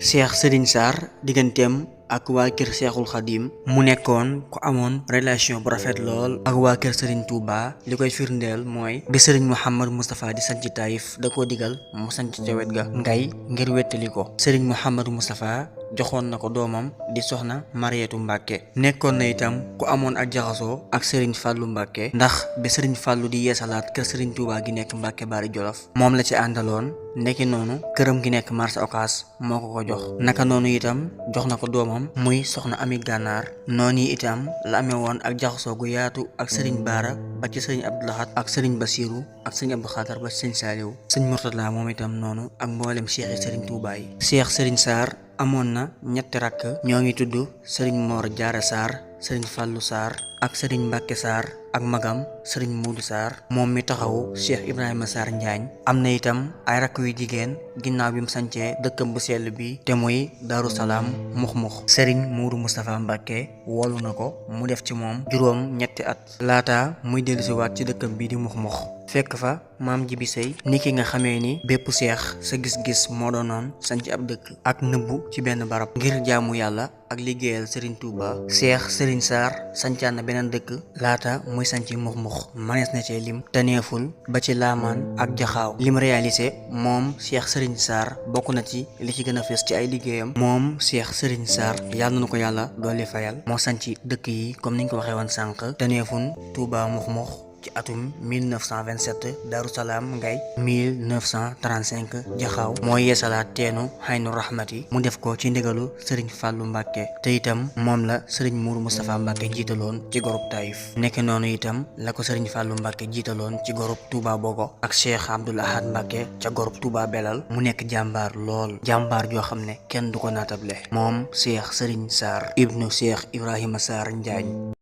Cheikh Serigne Sarr digganteem ak waa kër Cheikhul Khadim mu nekkoon ku amoon relation bu rafet lool ak waa kër Serigne Touba. li koy firndeel mooy bi Serigne Mouhamadou Moustapha di sanc Taïf da koo digal mu sanc ca wet ga ngay ngir wettali ko. Serigne Mouhamadou Moustapha joxoon na ko doomam di soxna Marietu Mbàkke. nekkoon na itam ku amoon ak jaxasoo ak Serigne Fallou Mbàkke ndax bi Serigne Fallou di yeesalaat kër Serigne Touba gi nekk Mbàkke Bari Jolof moom la ci àndaloon. nekki noonu këram gi nekk marché Ocass moo ko jox naka noonu itam jox na ko doomam muy soxna Ami Gànnaar. noonu itam la amee woon ak jaxasoo gu yaatu ak Serigne Bara ba ci Serigne Abdou Lahad ak Serigne Bassirou ak Serigne Abdou Khadar ba ci Serigne Saliou. Serigne Mourtada moom itam noonu ak mboolem cheikh yi Serigne Touba yi. Cheikh Serigne Sarr amoon na ñetti rakk ñoo ngi tudd Serigne Mor Diarra Sarr, Serigne Fallou Sarr ak Serigne Mbacke Sarr ak magam Serigne Moudou Sarr moom mi taxawu Cheikh Ibrahima Sarr Njaañ. am na itam ay rakk yu jigéen ginnaaw bi mu sancee dëkkam bu sell bi te muy Darou Salaam Mux Serigne Moudou Moustapha Mbacke woolu na ko mu def ci moom juróom ñetti at laata muy dellusiwaat ci dëkkam bi di Mux fekk fa maam Jibi Sey ni ki nga xamee ni bépp seex sa gis-gis moo doonoon sanc ab dëkk ak nëbbu ci benn barab ngir jaamu yàlla ak liggéeyal Serigne Touba. Cheikh Serigne Sarr sancaan na beneen dëkk laata muy sanc Mux manees na cee lim Taneeful ba ci Laamaan ak Jaxaaw. lim réalisé moom Cheikh Serigne Sarr bokk na ci li ci gën a fees ci ay liggéeyam. moom Cheikh Serigne Sarr yàlla na ko yàlla doole fayal moo sanc dëkk yi comme niñ ko waxee woon sànq Taneeful Touba Mux ci atum 1927 Darou Salaam ngay 1935 Jaxaaw mooy yeesalaat teenu Xaynu Rahmati mu def ko ci ndigalu Serigne Fallou Mbacke te itam moom la Serigne Mourou Moustapha Mbacke jiitaloon ci gorub Taïf. nekk noonu itam la ko Serigne Fallou Mbacke jiitaloon ci gorub Touba Bogo ak Cheikh Abdoul Ahad Mbacke ca gorub Touba Belal mu nekk jàmbaar lool jàmbaar joo xam ne kenn du ko naatable moom Cheikh Serigne Sarr ibnu Cheikh Ibrahima Sarr Njaañ.